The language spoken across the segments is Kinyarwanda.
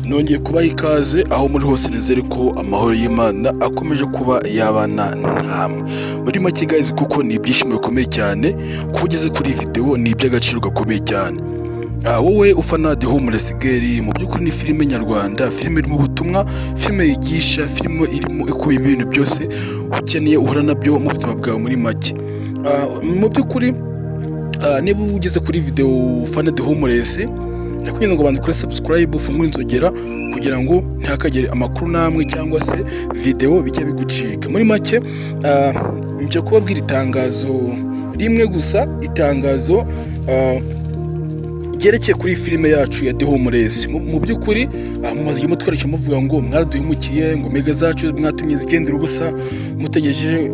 Nongeye kubaha ikaze aho muri hose. Nizere ko amahoro y'Imana akomeje kuba yabana namwe. Muri make guys, kuko ni ibyishimo bikomeye cyane kuba ugeze kuri iyi video, ni iby'agaciro gakomeye cyane. Wowe ufana The Homeless Girl, mu by'ukuri ni filime nyarwanda, filime irimo ubutumwa, filime yigisha, filime irimo ikubiye ibintu byose ukeneye uhura nabyo mu buzima bwawe muri make. Mu by'ukuri niba ugeze kuri video ufana The Homeless, ndakubwira ngo banza ukore subscribe, ufungure inzogera kugira ngo ntihakagere amakuru namwe cyangwa se video bijya bigucika. Muri make nje kubabwira itangazo rimwe gusa, itangazo ryerekeye kuri filime yacu ya The Homeless. Mu by'ukuri mumaze igihe mutwereka muvuga ngo mwaraduhemukiye, ngo mega zacu mwatumye zigendera ubusa, mutegereje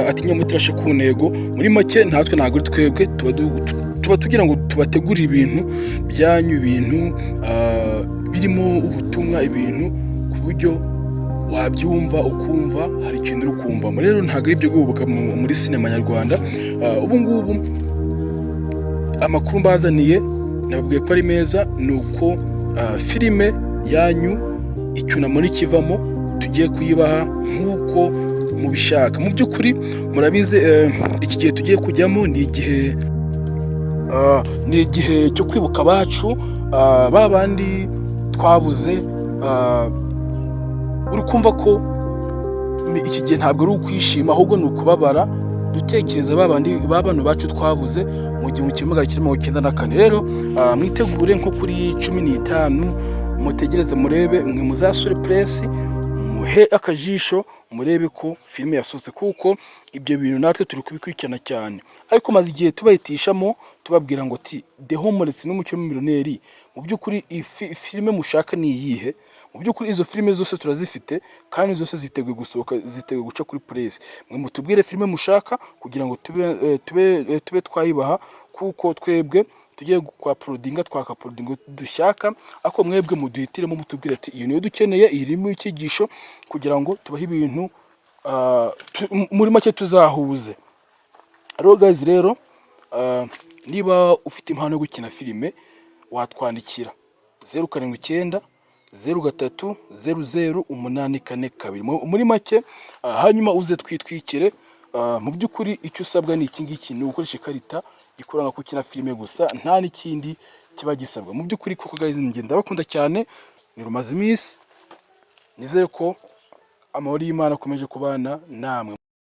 ati nyamutarashe ku ntego. Muri make natwe ntabwo ari twebwe tuba tugira ngo tubategurire ibintu byanyu, ibintu birimo ubutumwa, ibintu ku buryo wabyumva ukumva hari ikintu uri kumvamo. Rero ntabwo ari ibyo guhubuka muri sinema nyarwanda. Ubu ngubu amakuru mbazaniye nababwiye ko ari meza, ni uko filime yanyu Icyunamo nikivamo tugiye kuyibaha nk'uko mubishaka. Mu by'ukuri murabizi, iki gihe tugiye kujyamo ni igihe cyo kwibuka abacu, ba bandi twabuze. Uri kumva ko iki gihe ntabwo ari ukwishima, ahubwo ni ukubabara, dutekereza ba bandi ba bantu bacu twabuze mu 1994. Rero mwitegure nko kuri 15, mutegereze murebe, mwe muzasure press, muhe akajisho murebe ko filime yasohotse, kuko ibyo bintu natwe turi kubikurikirana cyane. Ariko maze igihe tubahitishamo, tubabwira ngo ti The Homeless n'Umukire Millionaire, mu by'ukuri filime mushaka ni iyihe? Mu by'ukuri izo filime zose turazifite kandi zose ziteguye gusohoka, ziteguye guca kuri press. Mwe mutubwire filime mushaka kugira ngo tube twayibaha, kuko twebwe tugiye kwa uploadinga, twaka uploadinga dushaka, ariko mwebwe muduhitiremo, mutubwire ati iyi niyo dukeneye, iyi irimo icyigisho, kugira ngo tubahe ibintu muri make tuzahuze. Rero guys, rero niba ufite impano yo gukina filime, watwandikira 0790300842. Muri make hanyuma uze twitwikire. Mu by'ukuri icyo usabwa ni iki ngiki, ni ugukoresha ikarita ikuranga ko ukina filime gusa, nta n'ikindi kiba gisabwa mu by'ukuri. Kuko guys, njye ndabakunda cyane, ni rumaze iminsi, nizere ko amahoro y'Imana akomeje kubana namwe.